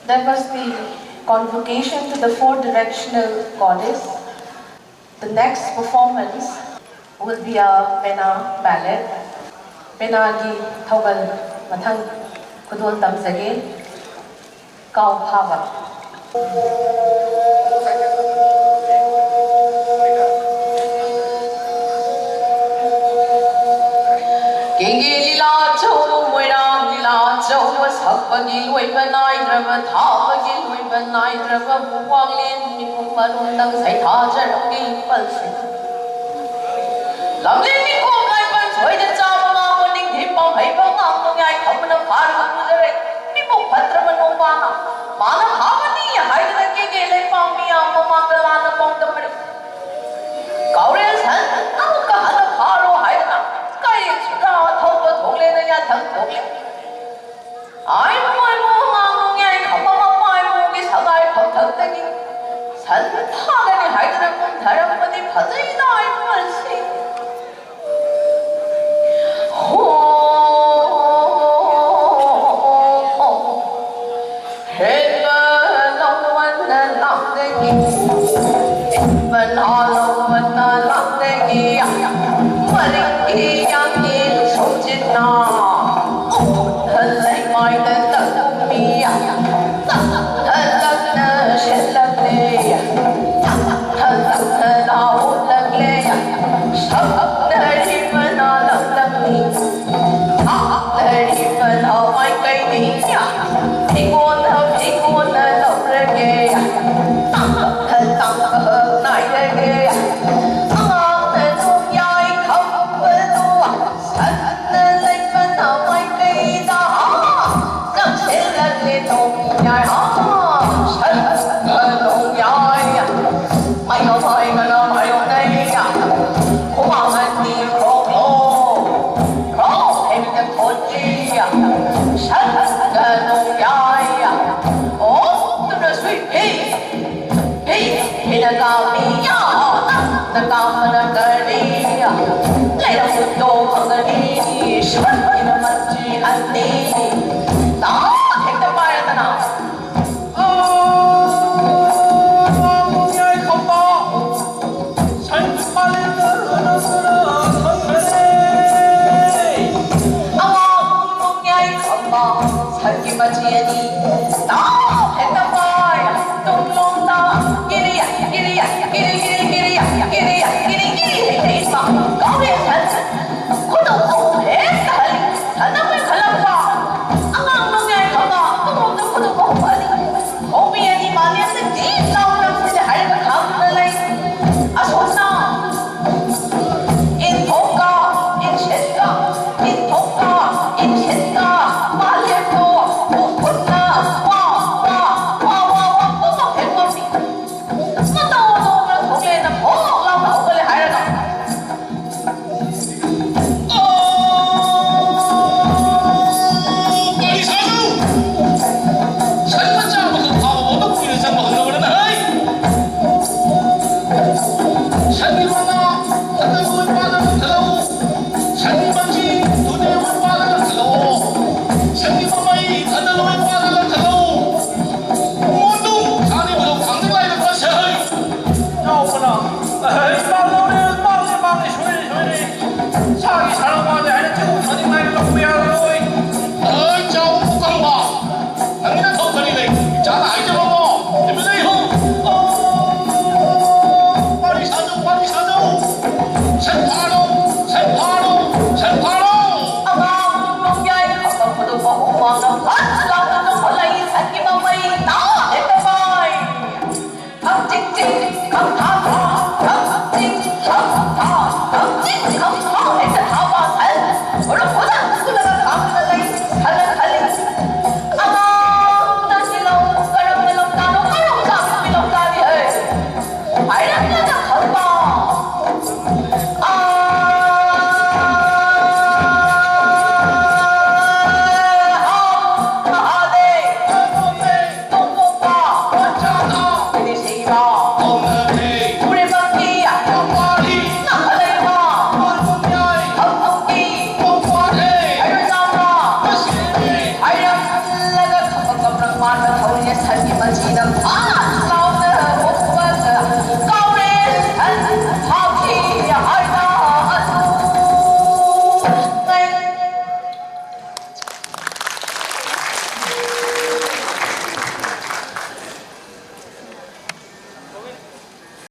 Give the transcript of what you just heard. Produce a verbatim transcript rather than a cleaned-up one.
That was the convocation to the Four Directional Goddess. The next performance will be a Pena ballad. ꯄꯦꯅꯥꯒꯤ ꯊꯧꯒꯜ ꯃꯊꯪ ꯈꯨꯗꯣꯜ ꯇꯝꯖꯒꯦ꯫ ꯀꯥꯎ ꯐꯥꯕ꯫ ꯀꯦꯒꯦ ꯂꯤꯂꯥ ꯆꯧꯕ, ꯃꯣꯏꯔꯥꯡ ꯂꯤꯂꯥ ꯆꯧꯕ, ꯁꯛꯄꯒꯤ ꯂꯣꯏꯕ ꯅꯥꯏꯗ꯭ꯔꯕ, ꯊꯥꯕꯒꯤ ꯂꯣꯏꯕ ꯅꯥꯏꯗ꯭ꯔꯕ, ꯋꯥꯡꯂꯦꯟ ꯃꯤꯄꯨꯝ ꯃꯔꯨꯝꯗꯪ ꯁꯩꯊꯥꯖꯔꯝꯒꯦ ꯏꯄꯜꯁꯤꯡ꯫ ꯂꯝꯂꯦꯟ ꯃꯤꯀꯣꯛ ꯂꯥꯏꯕꯟ ꯁꯣꯏꯗ ꯆꯥꯕ ꯉꯥꯡꯕ ꯅꯤꯡꯊꯤ ꯄꯥꯝꯍꯩꯕ ꯉꯥꯡꯕ ꯉꯥꯏ ꯊꯝꯕꯅ ꯐꯥꯔꯒ ꯄꯨꯖꯔꯦ꯫ ꯃꯤꯕꯨ ꯐꯠꯇ꯭ꯔꯕ ꯅꯣꯡꯕꯥꯅ ꯃꯥꯅ ꯐꯥꯕꯅꯤ ꯍꯥꯏꯗꯨꯅ ꯀꯦꯒꯦ ꯂꯩꯄꯥꯛ ꯃꯤꯌꯥꯝ ꯃꯃꯥꯡꯗ ꯂꯥꯟꯅ ꯄꯥꯎꯗꯝꯃꯔꯤ꯫ ꯀꯥꯎꯔꯦꯜ ꯁꯟ ꯑꯃꯨꯛꯀ ꯍꯟꯅ ꯐꯥꯔꯣ ꯍꯥꯏꯗꯨꯅ ꯀꯥꯏꯔꯦꯟ ꯁꯨꯗ꯭ꯔꯥ ꯊꯧꯕ ꯊꯣꯛꯂꯦꯅ ꯌꯥꯊꯪ ꯊꯣꯛꯂꯦ꯫ ꯑꯥꯏ ꯃꯣꯏ ꯃꯣ ꯉꯥꯡ ꯅꯣꯡꯌꯥꯏ ꯈꯝꯕ ꯃꯄꯥꯏ ꯃꯣꯒꯤ ꯁꯒꯥꯏ ꯐꯝꯊꯛꯇꯒꯤ ꯁꯟ ꯐꯥꯒꯅꯤ ꯍꯥꯏꯗꯨꯅ ꯀꯨꯝꯊꯔꯛꯄꯗꯤ ꯐꯖꯩꯗ ꯑꯥꯏ ꯃꯣꯜꯁꯤ꯫ ꯍꯣ꯫ ꯍꯦꯟꯕ ꯂꯧꯃꯟꯅ ꯂꯥꯛꯇꯒꯤ, ꯍꯦꯟꯕ ꯂꯧꯃꯟꯅ ꯂꯥꯛꯇꯒꯤ, ꯃꯔꯤꯛꯀꯤ ꯌꯥꯡꯒꯤ ꯁꯣꯡꯖꯤꯟꯅ, ꯂꯩꯃꯥꯏꯗ ꯇꯛꯎꯃꯤ, ꯍꯜꯂꯛꯅ ꯁꯦꯠꯂꯛꯂꯦ, ꯍꯜꯂꯛꯅ ꯂꯥꯎꯂꯛꯂꯦ, ꯁꯛꯅꯔꯤꯕꯅ ꯂꯛꯂꯛꯅꯤ꯫ ꯊꯥꯛꯂꯔꯤꯕ ꯊꯋꯥꯏ ꯀꯩꯅꯤ, ꯐꯤꯒꯣꯟꯅ ꯐꯤꯒꯣꯟꯅ ꯂꯧꯔꯒꯦ, ꯇꯥꯡꯀꯛ ꯇꯥꯡꯀꯛ ꯅꯥꯏꯔꯒꯦ, ꯑꯉꯥꯡꯅ ꯅꯣꯡꯌꯥꯏ ꯈꯝꯕꯗꯣ, ꯁꯟꯅ ꯂꯩꯕ ꯊꯋꯥꯏ ꯀꯩꯗ, ꯆꯪꯁꯤꯜꯂꯛꯂꯦ ꯅꯣꯡꯌꯥꯏ, ꯁꯟꯅ ꯅꯣꯡꯌꯥꯏ꯫ ꯃꯥꯏꯌꯣ ꯃꯥꯏ ꯃꯅꯥ ꯃꯥꯏꯌꯣ ꯅꯩ ꯌꯥ꯫ ꯈꯨꯃꯥꯡ ꯑꯅꯤ ꯈ꯭ꯔꯣꯛ ꯈ꯭ꯔꯣꯛ꯫ ꯈ꯭ꯔꯣꯛ ꯍꯦꯛꯇ ꯊꯣꯠꯂꯤ ꯌꯥ꯫ ꯁꯟꯒ ꯅꯣꯡ ꯌꯥꯏ ꯌꯥ꯫ ꯑꯣ ꯇꯨꯅ ꯁꯨꯏ ꯐꯤ꯫ ꯐꯤ ꯐꯤꯅ ꯀꯥꯝꯃꯤ ꯌꯥ꯫ ꯅꯪꯅ ꯀꯥꯝꯕꯅ ꯀꯔꯤ ꯌꯥ꯫ ꯂꯩꯔꯝ ꯍꯨꯟꯗꯣꯛ ꯐꯪꯒꯅꯤ꯫ ꯁꯟꯒꯤꯅ ꯃꯆꯤ ꯑꯅꯤ꯫ ꯇꯥ ꯍꯦꯛꯇ ꯄꯥꯏꯔꯗꯅ꯫ ꯇꯥꯎ ꯍꯦꯛꯇ ꯄꯥꯏ꯫ ꯇꯨꯡꯂꯣꯝꯗ ꯀꯤꯔꯤ, ꯀꯤꯔꯤ, ꯀꯤꯔꯤ, ꯀꯤꯔꯤ ꯍꯦꯛꯇ ꯏꯟꯕ꯫ ꯀꯧꯔꯦ ꯁꯟ꯫ ꯈꯨꯗꯣꯞ ꯑꯍꯨꯝ ꯍꯦꯛꯇ ꯍꯜꯂꯤ꯫ ꯁꯟ ꯑꯃ ꯈꯜꯂꯛꯄ꯫ ꯑꯉꯥꯡ ꯅꯣꯡꯌꯥꯏ ꯐꯕ ꯇꯨꯡꯂꯣꯝꯗ ꯈꯨꯗꯣꯞ ꯑꯍꯨꯝ ꯍꯜꯂꯤ꯫ ꯈꯣꯡꯕꯤ ꯑꯅꯤ ꯃꯥꯂꯦꯝꯗ ꯇꯤꯟ ꯂꯥꯎꯅ ꯂꯪꯁꯤꯜꯂꯦ ꯍꯥꯏꯔꯒ ꯈꯥꯝꯗꯨꯅ ꯂꯩ꯫ ꯑꯁꯣꯝꯅ ꯏꯟꯊꯣꯛꯀ, ꯏꯟꯁꯤꯟꯒ, ꯏꯟꯊꯣꯛꯀ, ꯏꯟꯁꯤꯟꯒ, ꯃꯥꯂꯦꯝꯗꯣ ꯎꯐꯨꯟꯅ ꯋꯥ, ꯋꯥ, ꯋꯥ, ꯋꯥ, ꯋꯥ ꯄꯨꯡꯄꯣꯡ ꯍꯦꯛ ꯄꯣꯡꯉꯤ꯫ ꯃꯇꯧ ꯑꯃ ꯊꯣꯛꯂꯦꯅ ꯐꯣꯛ ꯂꯥꯎꯅ ꯍꯧꯒꯠꯂꯦ ꯍꯥꯏꯔꯒ꯫ ꯑꯣ! ꯀꯔꯤ ꯁꯥꯅꯣ? ꯁꯟ ꯃꯆꯥ ꯑꯃꯈꯛ ꯐꯥꯕ ꯐꯥꯎꯗ ꯀꯨꯏꯅ ꯆꯪꯕ ꯍꯧꯅꯕ꯭ꯔꯅꯦ? ꯍꯩ! ꯁꯟꯒꯤ ꯃꯉꯥ, ꯍꯟꯗꯛ ꯂꯣꯏ ꯄꯥꯜꯂꯒ ꯊꯜꯂꯛꯎ꯫ ꯁꯟꯒꯤ ꯃꯆꯤ, ꯊꯨꯗꯦꯛ ꯂꯣꯏ ꯄꯥꯜꯂꯒ ꯊꯜꯂꯛꯑꯣ꯫ ꯁꯟꯒꯤ ꯃꯃꯩ, ꯍꯟꯗꯛ ꯂꯣꯏ ꯄꯥꯜꯂꯒ ꯊꯜꯂꯛꯎ꯫ ꯃꯣꯟꯗꯨ, ꯁꯥꯅꯤ ꯃꯔꯧ ꯈꯪꯗ ꯂꯥꯏꯔꯕ ꯁꯍꯩ꯫ ꯆꯥꯎꯕꯅ, ꯑꯍꯩ, ꯃꯥꯡꯂꯧꯔꯦ, ꯃꯥꯡꯂꯦ, ꯃꯥꯡꯂꯦ, ꯁꯣꯏꯔꯦ, ꯁꯣꯏꯔꯦ꯫ ꯁꯥꯒꯤ ꯁꯥꯔ ꯃꯥꯜꯂꯦ ꯍꯥꯏꯅ ꯆꯤꯡ ꯊꯥꯅꯤꯡꯉꯥꯏ ꯂꯧꯕ ꯌꯥꯔꯣꯏ꯫ ꯑꯍꯩ, ꯆꯥꯎ ꯀꯪꯕ꯫ ꯅꯪꯒꯤ ꯅꯊꯧ ꯀꯔꯤ ꯂꯩ? ꯏꯆꯥꯅ ꯍꯥꯏꯖꯕꯕꯨ ꯏꯃꯤ ꯂꯩꯍꯧ꯫ ꯑꯣ, ꯋꯥꯔꯤ ꯁꯥꯖꯧ, ꯋꯥꯔꯤ ꯁꯥꯖꯧ꯫ ꯁꯟ ꯐꯥꯔꯣ, ꯁꯟ ꯐꯥꯔꯣ, ꯁꯟ ꯐꯥꯔꯣ꯫ ꯑꯉꯥꯡ ꯅꯣꯡꯌꯥꯏ ꯐꯝꯐꯝ ꯈꯨꯗꯣꯡꯕ ꯍꯨꯃꯥꯡꯅ ꯐꯠ ꯂꯥꯎꯅ ꯆꯣꯡꯈꯠꯂꯛꯏ꯫ ꯁꯟꯒꯤ ꯃꯃꯩ ꯇꯥ ꯍꯦꯛꯇ ꯄꯥꯏ꯫ ꯈꯪꯆꯤꯡ ꯆꯤꯡ, ꯈꯪꯊꯥ ꯊꯥ, ꯈꯪꯆꯤꯡ, ꯈꯪꯊꯥ, ꯈꯪꯆꯤꯡ, ꯈꯪꯊꯥ ꯍꯦꯛꯇ ꯊꯥꯕ ꯁꯟ ꯎꯔꯨꯝ ꯐꯖꯅ ꯀꯨꯜꯂꯒ ꯈꯥꯝꯗꯨꯅ ꯂꯩ꯫ ꯈꯜꯂ ꯈꯜꯂꯤ꯫ ꯑꯉꯥꯡ ꯅꯪꯒꯤ ꯂꯧ ꯀꯔꯝꯕ ꯂꯧꯇꯥꯅꯣ? ꯀꯔꯝꯕ ꯂꯧꯇꯥꯅꯣ? ꯍꯩ! ꯍꯥꯏꯔꯛꯂꯒ ꯈꯪꯕ꯫ ꯑꯥ, ꯍꯥ, ꯃꯍꯥꯗꯦꯕ꯫ ꯇꯣꯡꯄꯣꯛꯄ ꯄꯟꯆꯥꯅ ꯄꯤꯔꯤꯁꯤꯕ ꯀꯧꯅꯔꯦ꯫ ꯎꯔꯤꯕꯝꯒꯤ ꯋꯥꯄꯥꯔꯤ ꯅꯥꯈꯠꯂꯛꯏꯕ ꯃꯔꯨꯝꯌꯥꯏ ꯈꯝꯕꯝꯒꯤ ꯋꯥꯄꯥꯔꯤ ꯍꯩꯔꯣꯏ ꯆꯥꯎꯅ ꯃꯁꯤꯔꯦ꯫ ꯍꯥꯏꯔꯝꯂꯒ ꯈꯝꯕꯝ ꯀꯝꯔꯪ ꯃꯥꯟꯕ ꯊꯧꯔꯤ ꯁꯟꯒꯤ ꯃꯆꯤꯗ ꯐꯥ